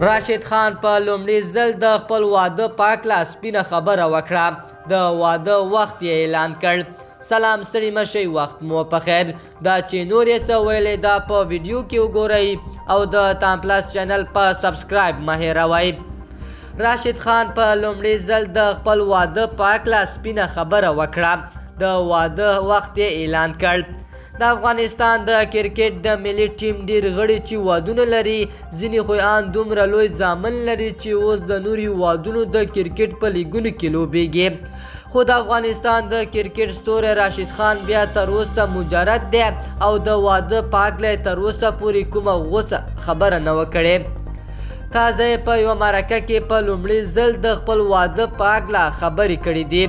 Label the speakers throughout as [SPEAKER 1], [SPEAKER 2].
[SPEAKER 1] راشد خان په لومړي ځل د خپل واده په هکله سپینه خبره وکړه، د واده وخت یې اعلان کړ. سلام، ستړي مه شئ، وخت مو په خیر. دا چې نور یې څه ویلې دا په ویډیو کې وګورئ او د تان پلس چینل په subscribe مه هېروئ. راشد خان په لومړي ځل د خپل واده په هکله سپینه خبره وکړه، د واده وخت یې اعلان کړ. د افغانستان د کرکټ د ملي ټیم ډیر غړي چې وادونه لري، ځینې خو آن دومره لوی زامن لري چې اوس د نورو هیوادونو د کرکټ په لیګونو کې لوبیږي. خو د افغانستان د کرکټ ستوری راشد خان بیا تر اوسه مجرد دی او د واده په هکله یې تر اوسه پورې کومه غوڅه خبره نه وه کړې. تازه یې په یوه مرکه کې په لومړي ځل د خپل واده په هکله خبرې کړې دي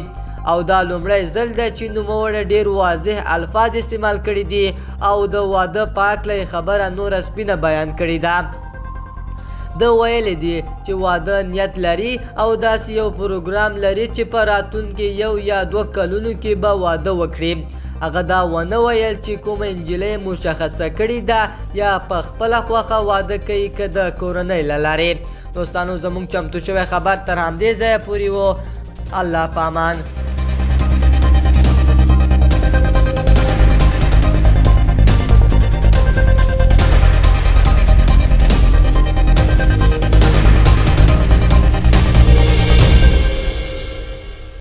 [SPEAKER 1] او دا لومړی ځل دی چې نوموړی ډیر واضح الفاظ استعمال کړي دي او د واده په هکله یې خبره نوره سپینه بیان کړې ده. ده ویلي دي چې واده نیت لري او داسې یو پروګرام لري چې په راتلونکي یو یا دوه کلونو کې به واده وکړي. هغه دا ونه ویل چې کومه نجلۍ مشخصه کړې ده یا په خپله خوښه واده کوي که د کورنۍ له لارې. دوستانو، زموږ چمتو شوی خبر تر همدې ځایه پورې و. الله پامان.